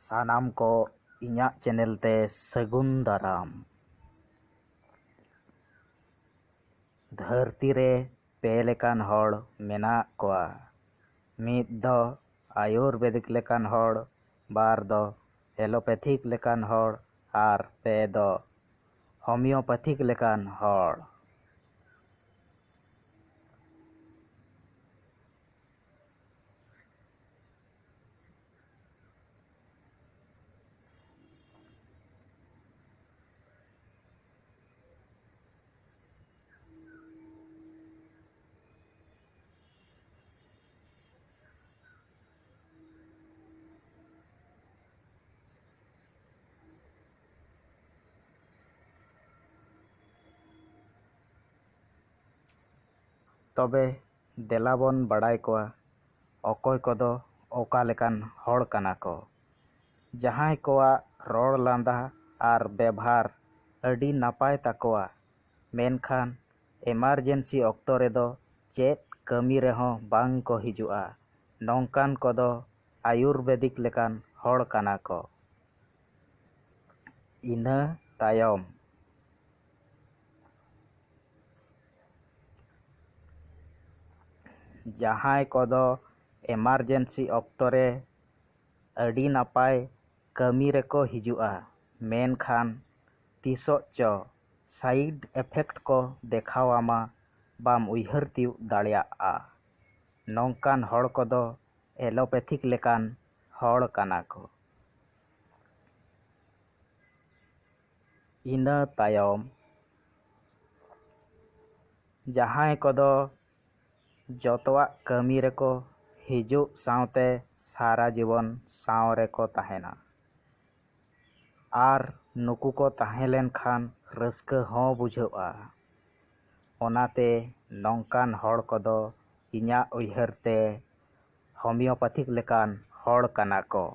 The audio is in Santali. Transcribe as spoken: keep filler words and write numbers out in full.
ᱥᱟᱱᱟᱢ ᱠᱚ ᱤᱧᱟᱹᱜ ᱪᱮᱱᱮᱞ ᱛᱮ ᱥᱟᱹᱜᱩᱱ ᱫᱟᱨᱟᱢ᱾ ᱫᱷᱟᱹᱨᱛᱤ ᱨᱮ ᱯᱮ ᱞᱮᱠᱟᱱ ᱦᱚᱲ ᱢᱮᱱᱟᱜ ᱠᱚᱣᱟ᱾ ᱢᱤᱫ ᱫᱚ ᱟᱭᱩᱨᱵᱮᱫᱤᱠ ᱞᱮᱠᱟᱱ ᱦᱚᱲ, ᱵᱟᱨ ᱫᱚ ᱮᱞᱳᱯᱮᱛᱷᱤᱠ ᱞᱮᱠᱟᱱ ᱦᱚᱲ, ᱟᱨ ᱯᱮ ᱫᱚ ᱦᱳᱢᱤᱭᱳᱯᱮᱛᱷᱤᱠ ᱞᱮᱠᱟᱱ ᱦᱚᱲ᱾ ᱛᱚᱵᱮ ᱫᱮᱞᱟ ᱵᱚᱱ ᱵᱟᱲᱟᱭ ᱠᱚᱣᱟ, ᱚᱠᱚᱭ ᱠᱚᱫᱚ ᱚᱠᱟ ᱞᱮᱠᱟᱱ ᱦᱚᱲ ᱠᱟᱱᱟ ᱠᱚ᱾ ᱡᱟᱦᱟᱸᱭ ᱠᱚᱣᱟᱜ ᱨᱚᱲ ᱞᱟᱸᱫᱟ ᱟᱨ ᱵᱮᱵᱷᱟᱨ ᱟᱹᱰᱤ ᱱᱟᱯᱟᱭ ᱛᱟᱠᱚᱣᱟ, ᱢᱮᱱᱠᱷᱟᱱ ᱮᱢᱟᱨᱡᱮᱱᱥᱤ ᱚᱠᱛᱚ ᱨᱮᱫᱚ ᱪᱮᱫ ᱠᱟᱹᱢᱤ ᱨᱮᱦᱚᱸ ᱵᱟᱝ ᱠᱚ ᱦᱤᱡᱩᱜᱼᱟ, ᱱᱚᱝᱠᱟᱱ ᱠᱚᱫᱚ ᱟᱭᱩᱨᱵᱮᱫᱤᱠ ᱞᱮᱠᱟᱱ ᱦᱚᱲ ᱠᱟᱱᱟ ᱠᱚ᱾ ᱤᱱᱟᱹ ᱛᱟᱭᱚᱢ ᱡᱟᱦᱟᱸᱭ ᱠᱚᱫᱚ ᱮᱢᱟᱨᱡᱮᱱᱥᱤ ᱚᱠᱛᱚ ᱨᱮ ᱟᱹᱰᱤ ᱱᱟᱯᱟᱭ ᱠᱟᱹᱢᱤ ᱨᱮᱠᱚ ᱦᱤᱡᱩᱜᱼᱟ, ᱢᱮᱱᱠᱷᱟᱱ ᱛᱤᱥᱚᱜ ᱪᱚ ᱥᱟᱭᱤᱰ ᱮᱯᱷᱮᱠᱴ ᱠᱚ ᱫᱮᱠᱷᱟᱣ ᱟᱢᱟ, ᱵᱟᱢ ᱩᱭᱦᱟᱹᱨ ᱛᱤᱭᱳᱜ ᱫᱟᱲᱮᱭᱟᱜᱼᱟ᱾ ᱱᱚᱝᱠᱟᱱ ᱦᱚᱲ ᱠᱚᱫᱚ ᱮᱞᱳᱯᱮᱛᱷᱤᱠ ᱞᱮᱠᱟᱱ ᱦᱚᱲ ᱠᱟᱱᱟ ᱠᱚ᱾ ᱤᱱᱟᱹ ᱛᱟᱭᱚᱢ ᱡᱟᱦᱟᱸᱭ ᱠᱚᱫᱚ ᱡᱚᱛᱚᱣᱟᱜ ᱠᱟᱹᱢᱤ ᱨᱮᱠᱚ ᱦᱤᱡᱩᱜ ᱥᱟᱶᱛᱮ ᱥᱟᱨᱟ ᱡᱤᱵᱚᱱ ᱥᱟᱶ ᱨᱮᱠᱚ ᱛᱟᱦᱮᱱᱟ᱾ ᱟᱨ ᱱᱩᱠᱩ ᱠᱚ ᱛᱟᱦᱮᱸ ᱞᱮᱱᱠᱷᱟᱱ ᱨᱟᱹᱥᱠᱟᱹ ᱦᱚᱸ ᱵᱩᱡᱷᱟᱹᱜᱼᱟ᱾ ᱚᱱᱟᱛᱮ ᱱᱚᱝᱠᱟᱱ ᱦᱚᱲ ᱠᱚᱫᱚ ᱤᱧᱟᱹᱜ ᱩᱭᱦᱟᱹᱨ ᱛᱮ ᱦᱳᱢᱤᱭᱳᱯᱮᱛᱷᱤᱠ ᱞᱮᱠᱟᱱ ᱦᱚᱲ ᱠᱟᱱᱟ ᱠᱚ᱾